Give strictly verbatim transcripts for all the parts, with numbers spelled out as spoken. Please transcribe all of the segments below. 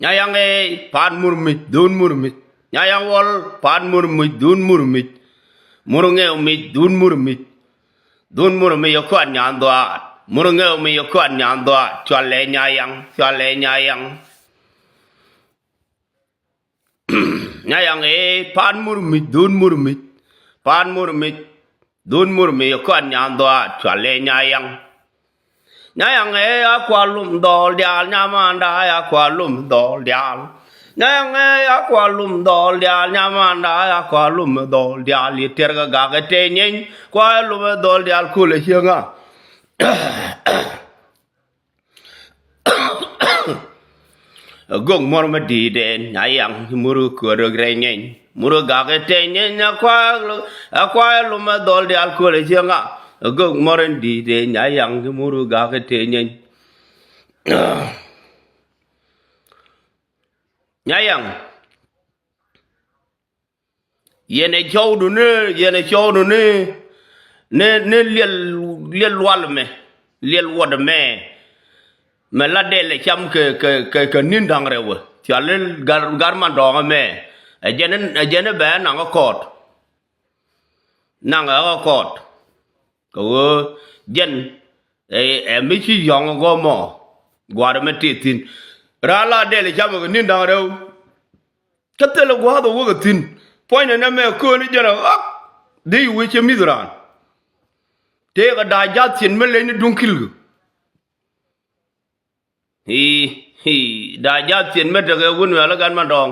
Nyayaŋ ëë, pa̱a̱t mur mi̱c, dhun mur mi̱c. Nyayaŋ Wäl, pa̱a̱t mur mi̱c, dhun mur mi̱c. Mur ŋɛw mi̱c, dhun mur mi̱c. Dhun mur mi̱c ɛ kɔn nyan dhuaar. Mur ŋɛw mi̱c ɛ kɔn nyan dhuaar. Cualɛ Nyayaŋ, cualɛ Nyayaŋ. Nyayaŋ ëë, pa̱a̱t mur mi̱c, dhun mur mi̱c. Pa̱a̱t mur mi̱c, dhun mur mi̱c ɛ kɔn nyan dhuaar. Cualɛ Nyayaŋ. Nyayaŋ ëë, a kua lum dhɔl diaal, nyamanda, a kua lum dhɔl diaal. Nyayaŋ ëë, a kua lum dhɔl diaal, nyamanda, a kua lum dhɔl diaal. Yɛ tiɛr kɛ gak ɛ tëë nyeny, kua lum dhɔl diaal kulɛ cieŋa. Gök muɔr mi di̱i̱t ɛn, Nyayaŋ, mur kuäär rɛy nyeny. Mur gak ɛ tëë nyeny, a kua, a kua lum dhɔl diaal kulɛ cieŋa. Gök muɔr in di̱i̱t ɛn, Nyayaŋ, mur gak ɛ tëë nyeny. Nyayaŋ. Yɛn ɛ cɔwdu ni, yɛn ɛ cɔwdu ni, ni, ni liɛl, liɛl lual mɛ, liɛl wuɔt mɛ. Mɛ la dɛl ɛ cam kɛ, kɛ, kɛ, kɛ ni̱n da̱ŋ rɛw ɛ. Thial ni gar, gar man dɔ̱ŋ mɛ. Ɛ jɛn, ɛ jɛn bɛ naŋ ɛ kɔɔt. Naŋ ɛ kɔɔt. Kɛ ɣöö jɛn ɛ, ɛ mi ci yɔ̱ŋ gɔmɔ. Gua̱a̱r mɛ tëë thi̱n. Raan la dɛl ɛ cam kɛ ni̱n da̱ŋ rɛw. Kä thilɛ gua̱a̱th ɛ wäk ɛ thi̱n. Puɔ̱nynɛ nɛmɛ kööni jɛn ɛ ɣak. Dee yi wec cɛ mi̱th raan. Tëëkɛ da̱a̱ ja̱th cin mi leny ni duŋ kilkɛ. Ii, ii, da̱a̱ ja̱th cin mi tekɛ wun wi̱i̱ alä gan man dɔ̱ŋ.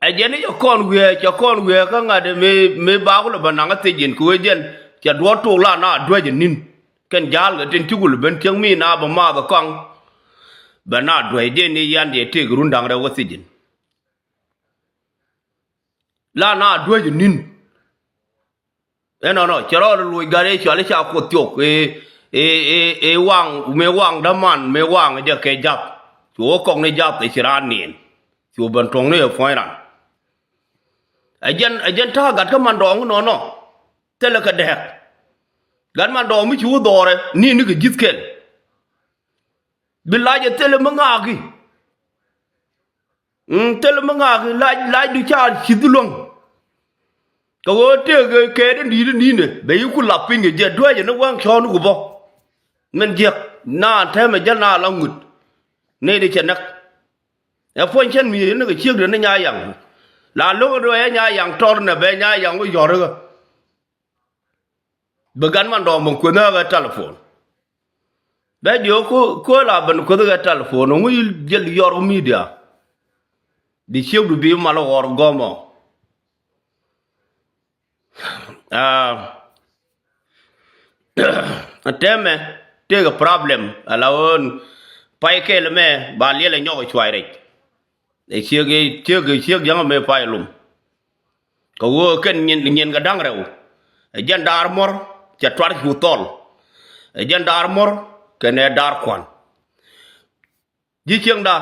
Ɛ jɛn i̱ cɛ kɔn wi̱i̱, cɛ kɔn wi̱i̱ kä ŋa̱t mi, mi ba kulɛ bä naŋ kä thiec in kɛ wee jɛn. Cɛ duɔ̱ɔ̱r tok la na duäc ɛ ni̱n. Kɛn ja̱a̱l kɛ tin ci kulɛ ben cieŋ mi na bä maath ɛ kɔaŋ. Bɛ na duäc jɛn i̱ yan jɛ tëëk run da̱ŋ rɛw kä thiec in. La na duäc ni̱n. Ɛnɔnɔ cɛ rɔɔd luɔc gat ëë cɔal i̱ ca Kuoth thiok ëë, ëë, ëë, ëë waŋ mëë waŋ däman mëë waŋ jɛ kɛ jath. Cu wä kɔk ni jath ëë ci raan niɛn. Cu ben tuɔ̱ŋ ni ëë puɔ̱ny ran. Ɛ jɛn, ɛ jɛn ta̱a̱ gat kä man dɔɔŋ inɔnɔ. Thilɛ kɛ dɛɛk. Gat man dɔɔŋ mi ci wä dhɔrɛ ni ni kɛ ji̱th kɛl. Bi lac ɛ thilɛ mi ŋaaki. Mm, thilɛ mi ŋaaki lac, lacdu ca ci̱th luäŋ. Kɛ ɣöö tëëk kɛɛt in di̱i̱t in ni̱nɛ bɛ yi ku lap piny kɛ jɛ duäcɛ ni wäŋ cɔɔn ku bä. Min jiäk naan tɛmɛ jäl naan la ŋut. Nɛy di cɛ näk. Ɛ puɔ̱ny cɛn mi ni kɛ ciekdɛ ni Nyayaŋ. La lo̱k in ruɛɛ Nyayaŋ tɔr nɛ bɛ Nyayaŋ wä yɔ̱r ikä. Bi gan man dɔɔŋ ben kueth ni ɣä telephone. Bɛ jiök ku, ku la ben kueth ɣä telephone ŋu jiɛl yɔr media. Di ciekdu bi mal ɣɔr gɔmɔ. Ah, tɛmɛ tëëkɛ problem ala ɣöön pay kɛl mɛ ba liɛl ɛ nyɔk ɛ cuay rɛc. Ɛ ciek, ciek, ciek ja̱ŋ mɛ pay lum. Kɛ ɣöö kɛn nyin, nyin kɛ da̱ŋ rɛw. Ɛ jɛn daar muɔ̱r cɛ tuar cu thɔl. Ɛ jɛn daar muɔ̱r kɛnɛ daar kua̱n. Ji̱ cieŋda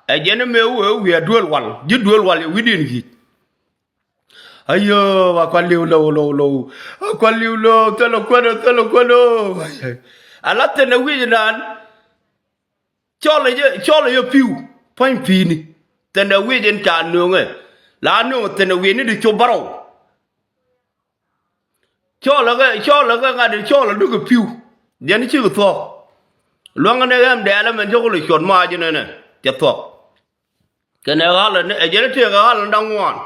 ɛ jɛn mëë wee wi̱i̱ ɛ duel wal, ji̱ duel wal yɛ wi̱diɛn yi̱c. Ayö, a kua̱r li̱w lo̱w, lo̱w, lo̱w. A kua̱r li̱w lo̱w, thilɛ kuäär, thilɛ kuäär. Ala thi̱n ɛ wi̱c naan. Cɔl ɛ jɛ, cɔl ɛ jɛ pi̱w pua̱ny pi̱i̱ni. Thi̱n ɛ wi̱c in ca nööŋɛ. La nööŋ thi̱n ɛ wi̱i̱ni di cop bärɔw. Cɔl ɛ kɛ, cɔl ɛ kɛ ŋa̱t in cɔl ɛ dukɛ pi̱w. Jɛn cikɛ thuɔ̱k. Luäŋɛ ni ɣɛm dɛɛl ɛmɛn cä kulɛ cuɔt mac inɛnɛ cɛ thuɔ̱k. Kɛnɛ ɣa̱l ɛ jɛn tëëkɛ ɣa̱l ɛ da̱ŋ ŋuan.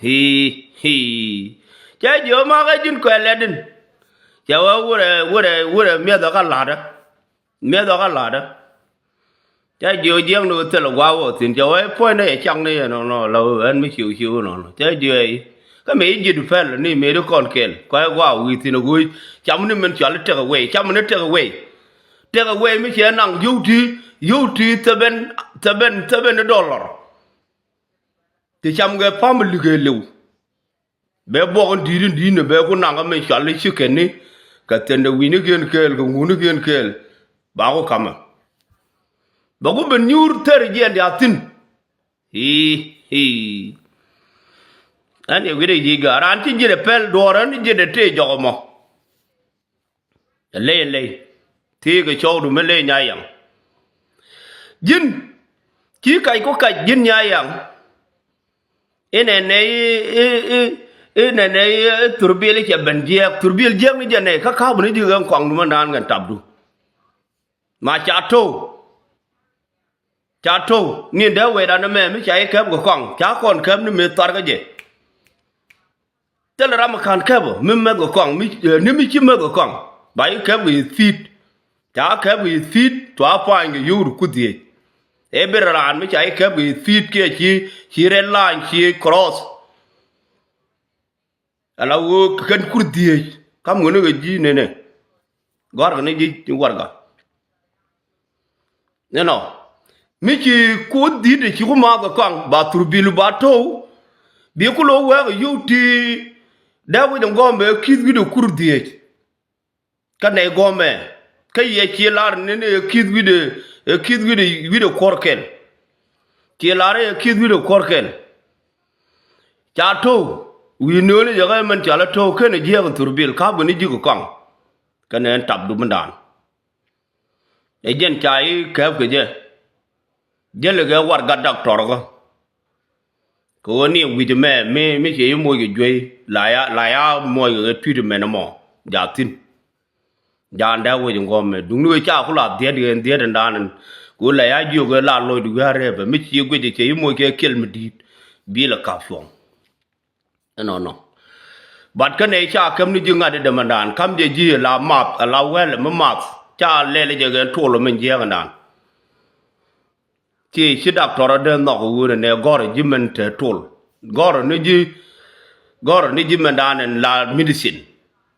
Hii, hii. Cɛ jiök makä ji̱n kuɛ lɛt in. Cɛ wee wurɛ, wurɛ, wurɛ miɛth ɛ kä la̱tdä. Miɛth ɛ kä la̱tdä. Cɛ jiök jiäkni wä thilɛ gua̱a̱k wä thi̱n cɛ wee puɔ̱nydä cɛ cakni ɛnɔnɔ la wee ɛn mi ciw ciw ɛnɔnɔ. Cɛ jiök ɛ i̱ kä mëë ji̱ ji̱t pɛl ni mëë di kɔn kɛl kuɛ gua̱a̱k wi̱i̱ thi̱n ɛ ɣööc. Camni min cɔal i̱ take away, camni take away. Take away mi cɛ naŋ yio̱w ti, yio̱w ti thäbɛn, thäbɛn, thäbɛn i̱ dollar. Ti cam kɛ pamili kɛ liw. Bɛ buɔk in di̱i̱t in di̱i̱t ni bɛ ku naŋ kä mi cɔal i̱ chicken ni. Kɛ thiɛn dee wi̱i̱nikiɛn kɛɛl kɛ ŋuunikiɛn kɛɛl. Ba ku ka̱mɛ. Bɛ ku ben nyuur thɛr jiɛn diaal thi̱n. Ii, ii. Ɛn yɛ wi̱cdɛ yic gɔaa raan ci ji̱t ɛ pɛl duɔ̱ɔ̱r ɛn ji̱t ɛ tëë jɔk ɛmɔ. Ɛ ley, ɛ ley. Thiikɛ cɔwdu mi ley Nyayaŋ. Ji̱n ci kac ku kac ji̱n Nyayaŋ. Inɛ nɛ i, i, i, inɛ nɛ i, i Thurbil i̱ cɛ ben jiɛɛk. Thurbil jiɛɛk ni jɛ nɛ kä ka̱a̱p ni ji̱ ɣän kɔaŋdu mɛn da̱a̱n ɣän tapdu. Ma ca to̱w. Ca to̱w ni dee wecdan ɛmɛ mi ca i̱ kɛp kɛ kɔaŋ ca kɔn kɛp ni mëë tharkä jɛ. Thilɛ ram mi ka̱n kɛpä mi mɛth kɛ kɔaŋ mi, eh, ni mi ci mɛth kɛ kɔaŋ. Ba i̱ kɛp kɛ i̱ thi̱i̱t. Ca kɛp kɛ i̱ thi̱i̱t cua pa̱a̱ny kɛ yio̱w ti kur dhieec. Ëë bi raan mi ca i̱ kɛp kɛ i̱ thi̱i̱t kiɛ ci, ci red line ci cross. Ala ɣöö kɛn kur dhieec kam ŋäni kɛ ji̱ nɛnɛ. Gɔ̱a̱rkɛ ni ji̱ warɛga. Nɛnɔ mi ci kuoth dhi̱t ci ku maath kɛ kɔaŋ ba Thurbil ba to̱w. Bi ku lo̱k wɛɛk ɛ yio̱w ti dee wi̱c ɛn gɔ̱mɛ ɛ ki̱th wi̱cdɛ kur dhieec. Kä nɛy gɔ̱mɛ kä yɛ ci lar ni ni ɛ ki̱th wi̱cdɛ, ɛ ki̱th wi̱cdɛ, wi̱cdɛ kuɔr kɛl. Ci lar ɛ ki̱th wi̱cdɛ kuɔr kɛl. Ca to̱w wi̱i̱ nööni jɛ ɣä mɛn ca lä to̱w kenɛ jiɛɛk ɛn Thurbil ka̱pkɛ ni ji̱ kɛ kɔaŋ. Kɛnɛ ɛn tap dumindan. Ɛ jɛn ca i̱ kɛɛp kɛ jɛ. Jälɛ kɛ warɛga doctor kä. Kɛ ɣöö ni wi̱c ɛmɛ mi, mi ciɛ i̱ moc kɛ juey la ya, la ya moc kɛ treatment ɛmɔ. Ja thi̱n. Jaan dee wec in gɔmɛ duŋni wec ca ku la dhiɛt kɛ dhiɛt in daan in. Kɛ ɣöö la ya jiök kɛ la lɔcdu wi̱i̱ a rɛpɛ mi ci guic ciɛ i̱ moc kɛ kiɛl mi di̱i̱t. Bi la kap cuɔ̱ŋ. Ɛnɔnɔ. But kä nɛy ca käm ni ji̱ ŋa̱t i̱ dämändan ka̱m jɛ ji̱ la math ala wɛl mi math ca lɛl jɛ kɛ tol min jiɛɛkdan. Ci ci doctor dee nhɔk ɣöö nɛ gɔ̱r ji̱ min te tol. Gɔ̱r ni ji̱, gɔ̱r ni ji̱ mindan in la medicine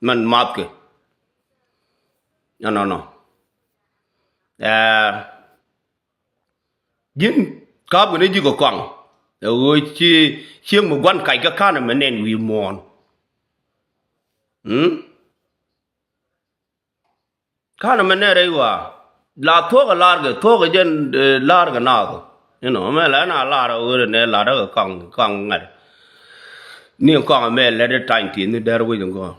min mathkɛ. Ɛnɔnɔ. Ɛɛ. Ji̱n ka̱a̱p kɛ ni ji̱ kɛ kɔaŋ. Ɛ ɣöö ci cieŋ mi gua̱n kac kä ka̱n ɛmɛ nɛn wi̱i̱ muɔ̱ɔ̱n. Mm? Ka̱n ɛmɛ nɛn rɛy ɣɔaa. La thuɔ̱k ɛ la̱r kɛ, thuɔ̱k ɛ jɛn, eh, la̱r kɛ naath. Inɔ mɛ la ɛn a la̱r ɛ ɣöö rɛ nɛ la̱r ɛ kɛ kɔaŋ, kɔaŋ ŋa̱t. Ni kɔaŋ ɛmɛ lɛt ɛ tany ti̱i̱n ni dɛr wec in gɔ̱a̱r.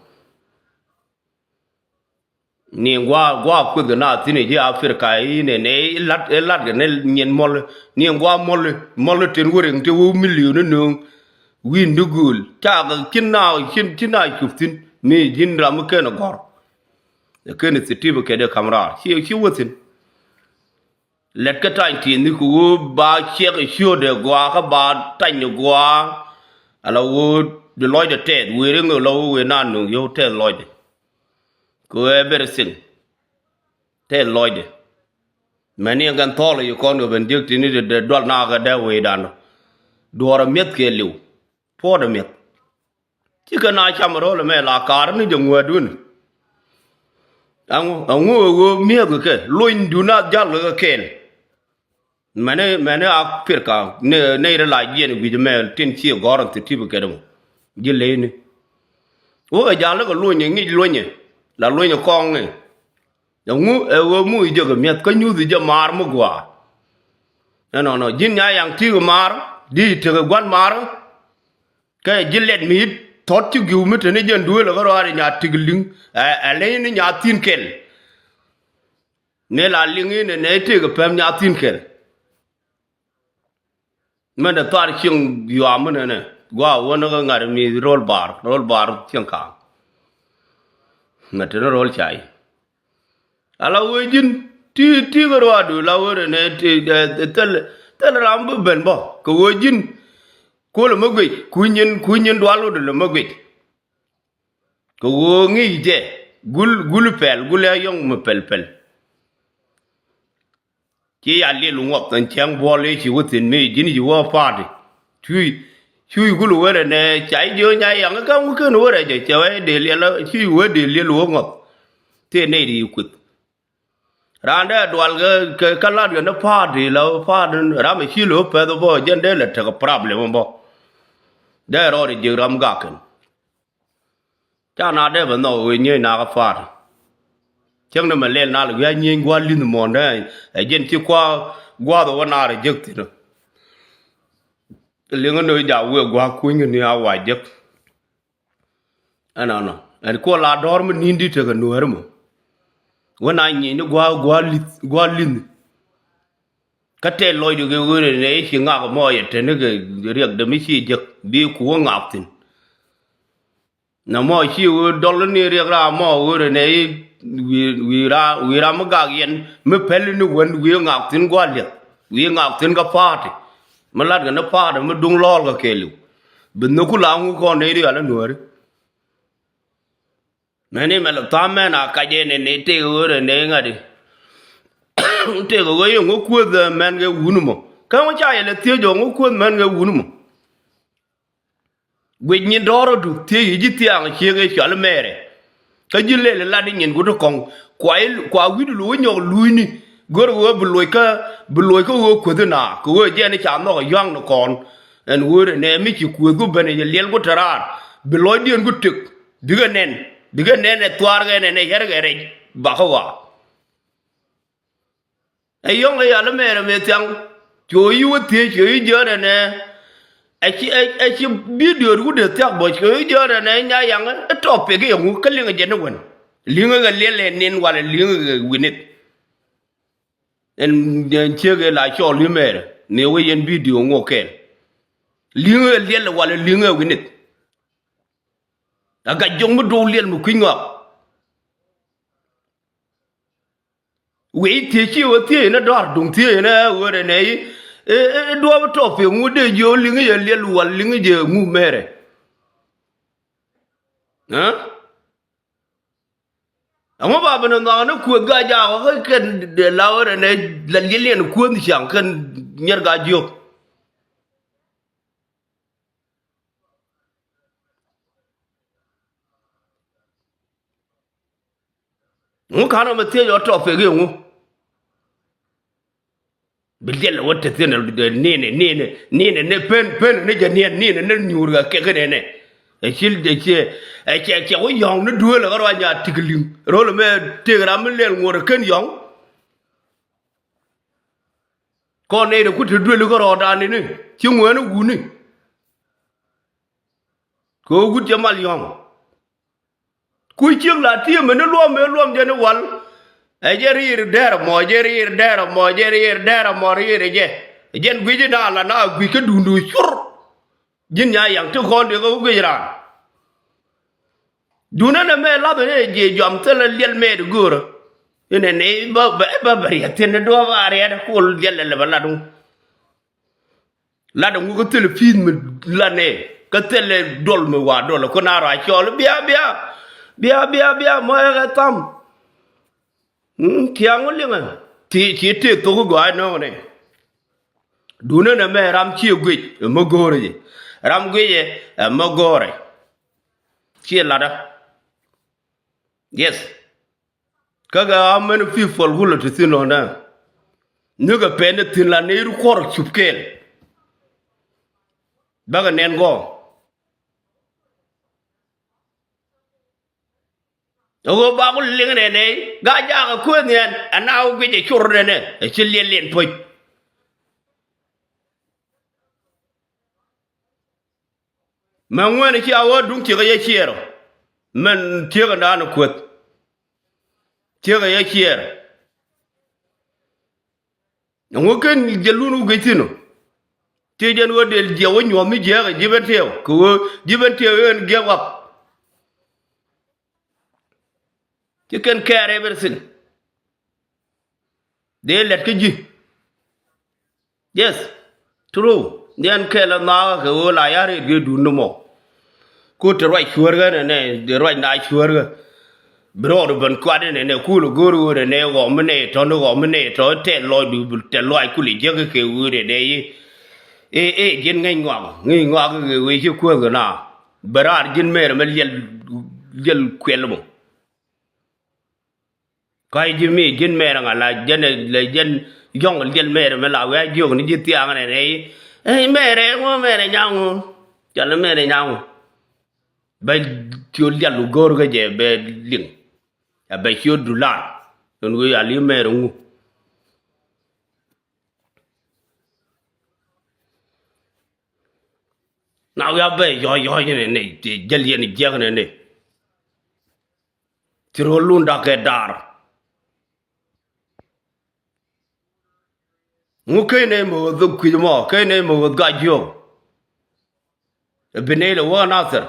Ni gua̱a̱, gua̱a̱ kueth kɛ na thi̱n i̱ ji̱ Africa i̱ nɛ nɛ i̱ lat, i̱ lat kɛ nɛ nyin muɔl. Ni gua̱a̱ muɔl, muɔl tin wä riŋ ti wä milion ni nööŋ. Wi̱i̱n di gööl. Cakɛ ci na, ci, ci na cup thi̱n. Mi ji̱n ram mi ken ɛ gɔ̱r. Ɛ ken ɛ thi̱ti̱p ɛ kɛ dee ka̱m raar. Ci, ci wä thi̱n. Lɛt kä tany ti̱i̱n ni kɛ ɣöö ba ciɛk ɛ ciöödɛ gua̱a̱ kä ba tany ɛ gua̱a̱. Ala ɣöö di lɔcdɛ tɛth wëë riŋ ɛ la ɣöö wëë na nööŋ yio̱w tɛth lɔcdɛ. Kɛ ɣöö everything tɛth lɔcdɛ. Mɛni ɛn kɛn thɔɔl ɛ yi kɔn kɛ ben jek tini dee dual nakä dee wecdan. Duɔɔr ɛ mi̱eth kɛ li̱w. Puɔ̱ɔ̱t ɛ mi̱eth. Cikɛ na cam ro̱l ɛmɛ la ka̱r ni jɛ ŋuäär duun. Ɛŋu, ɛŋu ɛ ɣöö mi̱eth kɛ kɛ lony duun a jal kɛ kɛ kɛɛl. Mɛni, mɛni Africa ni, ni rɛ la jiɛn wi̱c mɛ tin ci gɔ̱r ɛn thi̱ti̱p kɛ dämɔ. Ji̱ leyni. Wä kɛ jal kɛ lony ɛ ŋi̱c lony ɛ. La lony ɛ kɔŋ ɛ. Ɛŋu ɛ ɣöö mu i̱ jɛ kɛ mi̱eth kä nyuth i̱ jɛ maar mi gua̱a̱. Ɛnɔnɔ ji̱n nya yaŋ ti̱i̱ kɛ maar di tekɛ gua̱n maar. Kɛ ji̱ lɛt mi i̱ thɔt ci gi̱w mi te ni jɛn duëël ɛ kä rɔaar i̱ nya ti̱k li̱ŋ. Ɛ, ɛ leny ni nya thi̱n kɛl. Ni la liŋ i̱ nɛ nɛ i̱ tëëk ɛ pɛm nya thi̱n kɛl. Mɛn dɛ thar cieŋ yuaam mi nɛnɛ gua̱a̱ wä ni kä ŋa̱t mi ro̱l bar, ro̱l bar cieŋ ka̱a̱ŋ. Mɛ te ni ro̱l cay. Ala wee ji̱n ti, ti kä ruaadu la wee rɛ nɛ ti, ɛ, thil, thil ram bi ben bä kɛ wee ji̱n. Kuɔl mi guic ku nyin, ku nyin dual wä dul mi guic. Kɛ ɣöö ŋi̱i̱c jɛ gul, gul pɛl, gul ɛ yɔ̱ŋ mi pɛl pɛl. Ci ya liɛl ŋuɔth ɛn cäŋ buɔl i̱ ci wä thi̱n mi ji̱n ci wä pa̱a̱ti. Cuy, cuy gul wä rɛ nɛ ca i̱ jiö nya yaŋ kä wä ken wä rɛ jɛ cɛ wä dee liɛl, cuy wä dee liɛl wä ŋuɔth. Tëë nɛy ri kueth. Raan dee dual kɛ, kɛ, kä lat kɛ ni pa̱a̱ti la wä pa̱a̱ti ram ɛ ci lo̱ pɛth bä jɛn dee lɛ tekɛ problem bä. Dee rɔɔd ɛ jiäk ram gak kɛn. Ca na dee bɛ nhɔk ɣöö nyiey nakä pa̱a̱t. Cäŋ ni mɛ lɛl nal wi̱i̱ a nyieny gua̱a̱r li̱nh muɔ̱ɔ̱ndɛ ɛ jɛn ci kua̱ gua̱a̱th ɛ wä naar ɛ jek thi̱n. Liŋä nööc jaak wëë gua̱a̱k kunykä ni a wa jek. Ɛnɔnɔ ɛn kuɔ la dɔ̱r mi ni̱n di tekɛ nuääri mɔ. Wä na nyieny ni gua̱a̱k gua̱a̱r li̱th, gua̱a̱r li̱nh. Kä tɛl lɔcdu kɛ ɣöö rɛ nɛ i̱ ci ŋak mɔ yɛ teni kɛ riɛk dee mi ci jek bi ku wä ŋak thi̱n. Nɛ mɔ ci ɣöö dɔl ni riɛk ram mɔ ɣöö rɛ nɛ i̱ wi̱i̱ ram mi gak yɛn mi pɛl ni wän wi̱i̱ ŋak thi̱n gua̱l liɛth wi̱i̱ ŋak thi̱n kä pa̱a̱ti. Mi lat kɛ ni pa̱a̱ti mi duŋ lɔɔl kɛ kɛɛliw bi nhök ku la ŋuk kɔn nɛ i̱ rial i̱ nuääri. Mɛni mɛ lɛ tha̱a̱ŋ mɛn a kac ɛn ɛn ɛ tëëk ɣöö rɛ nɛ ŋa̱t i̱ tëëk ɣöö yɛ ŋö kuäth mɛn kɛ wun mɔ kä ŋö ca yɛ lɛ thiec ɔ ŋö kuäth mɛn kɛ wun mɔ. Guic nyin dɔ̱ɔ̱r ɔ duk thiec i̱ ji̱ thiaŋ ciek ɛ cɔal mɛɛrɛ. Kä ji̱ lel lat i̱ nyin ku ti kɔŋ kua wi̱cdu lo̱c nyɔk luucni. Gör ɣöö bi loc kä bi loc kä ɣöö kuäth i̱ na kɛ ɣöö jɛn i̱ ca nhɔk ɛ yua̱ŋ ni kɔn. Ɛn ɣöö rɛ nɛ mi ci kuäth ku ben ɛ liɛl ku te raar bi lɔcdiɛn ku tëk. Bikɛ nɛn bikɛ nɛn ɛ thuaar kɛ nɛn ɛ yɛr kɛ rɛc bakä ɣɔaa. Ɛ yɔ̱ŋ ɛ yal mɛɛr ɛmɛ thiaŋ. Cuɛ yi wä thiec cuɛ yi jiöt ɛnɛ. Ɛ ci ɛ ci bidio wut dee thiak bɔ cuɛ yi jiöt ɛnɛ nya yaŋ ɛ tɔpik i̱ ɛŋu kä liŋ ɛ jɛ ni wän. Liŋ ɛ kɛ liɛl ɛ nin walɛ liŋ ɛ kɛ wi̱nith. Ɛn ɛn ciek ɛ la cɔɔl yi mɛɛr ni wä yɛn bidio ŋuɔ kɛɛl. Liŋ ɛ liɛl walɛ liŋ ɛ wi̱nith. A gac jo̱ŋ mi do̱w liɛl mi kui̱ny ŋɔak. Wëë thiec ci wä thiec ni dɔ̱r duŋ thiec ni ɣöö rɛ nɛ i̱ duɔ̱ɔ̱p tɔ̱ pi̱ ŋu dee jiö liŋi jɛ liɛl wal liŋi jɛ ŋu mɛrɛ. Ɛŋu ba ben nhɔak ni kuëth ga jaak kä kɛn la ɣöö rɛ nɛ la liɛl liɛn kuëth caŋ kɛn nyɛr ga jiök. Ŋu ka̱n ɔ mi thiec ɔ tɔpik iŋu? Bi liɛl ɛ wä te thi̱n ɛ ninɛ ninɛ ninɛ ni pen pen ni jɛ niɛn ninɛ ni nyuur kɛ kɛ kɛ nɛnɛ. Ɛ cil ɛ ciɛ ɛ ciɛ ciɛ wä yɔ̱ŋ ni duëël ɛ kɛ ruac nyaa tik liŋ ro̱l ɛmɛ tëëk ram mi lɛl ŋuɔ̱t ɛ ken yɔ̱ŋ. Kɔn nɛy ti ku te duëli kä rɔɔdan ini ci ŋuɛni wuni. Kɛ ɣöö wut cɛ mal yɔ̱ŋ. Ku ciek la ti̱emɛ ni luɔm mëë luɔm jɛ ni wal. Ɛ jɛ riir dɛɛr ɛmɔ jɛ riir dɛɛr ɛmɔ jɛ riir dɛɛr ɛmɔ riir ɛ jɛ. Jɛn gui̱c in a la na gui̱c kä duundu cur. Ji̱n nya yaŋ ti kɔn diɛ kä wä guic raan. Duundä nɛ mɛ lath ni jiɛ juam thilɛ liɛl mɛɛt go̱o̱rä. Inɛ ni bä bä bä riɛt thi̱n ni duɔ̱ɔ̱p a riɛt kul liɛl lɛ lɛ bä lat ŋu. Lat ŋu kä thilɛ pi̱i̱th mi lat ni kä thilɛ duɔl mi wa duɔl kä na rɔ a cɔɔl bia bia bia bia bia mɔ ɛ kɛ tham. Tiaŋ wä liŋɛ ti ci tëë thok i̱ gɔaa inɔ̱ɔ̱ŋ ni. Duundä nɛ mɛ ram ciɛ guic ɛ mä go̱o̱rɛ jɛ. Ram guic ɛ ɛ mä go̱o̱rɛ. Ciɛ latdä. Yes. Kä kɛ how many people wulɛ ti thi̱n lɔ̱ndä. Nikɛ pɛn ni thi̱n la ni ri kuɔr cup kɛɛl. Bäkɛ nɛn gɔɔ. Ɛ ɣöö ba ku liŋ nɛnɛ gaa jaak ɛ kuëë nhiɛn ɛ na wä guic ɛ cor nɛnɛ ɛ ci liɛl liɛn puɔ̱c. Mɛ ŋuɛn cia ɣöö duŋ ciek ɛ yɛ ciɛɛr ɔ mɛn ciek ɛ naan ɛ kueth. Ciek ɛ yɛ ciɛɛr. Ɛŋu ken jɛ lun wä guic thi̱n ɔ. Ti jɛn ɣöö del jiɛk wä nyuɔ̱th mi jiääk ɛ ji̱ ben tiɛɛw kɛ ɣöö ji̱ ben tiɛɛw ɣöö ɛn giɛk wap. Ci kɛn care everything. Dee lɛt kä ji̱. Yes. True. Dee ɛn kɛl ɛ nhaakä kɛ ɣöö la ya̱r ret kɛ duun ni mɔ. Ku te ruac cuäärkä nɛnɛ dee ruac na cuäärkä. Bi rɔɔd ben kuat inɛnɛ kul go̱o̱r ɣöö nɛnɛ ɣɔm inɛ tɔ̱ ni ɣɔm inɛ tɔ̱ tɛl lɔcdu tɛl lɔac kul i̱ jiäk kɛ ɣöö nɛnɛ i̱. Ëë ëë ji̱n ŋäc ŋɔak ŋäc ŋɔak kɛ ɣöö ci kuäth kɛ na. Bɛ raar ji̱n mɛɛr mɛ liɛl liɛl kuɛl mɔ. Ka̱c ji̱ mi ji̱n mɛɛr ŋa la jɛn la jɛn yɔ̱ŋ liɛl mɛɛr mɛ la wi̱i̱ a jiök ni ji̱ thiaŋ nɛnɛ i̱. Ëë mɛɛr ɛ ŋu mɛɛr ɛ nyaŋ ŋu. Cɔl mɛɛr ɛ nyaŋ ŋu. Bɛ ciö lial wu go̱o̱r kä jɛ bɛ liŋ. A bɛ ciö dular. Ɛn ɣöö yal i̱ mɛɛr ŋu. Na wi̱i̱ a bɛ yɔ̱c yɔ̱c nɛnɛ ti jäl yɛn jiäk nɛnɛ. Ci rööl lun dak kɛ daar. Ŋu keny nɛ mɛ ɣöth kui̱c mɔ, keny nɛ mɛ ɣöth gac jiök. Ɛ bi nɛy lɛ wäk Nathir.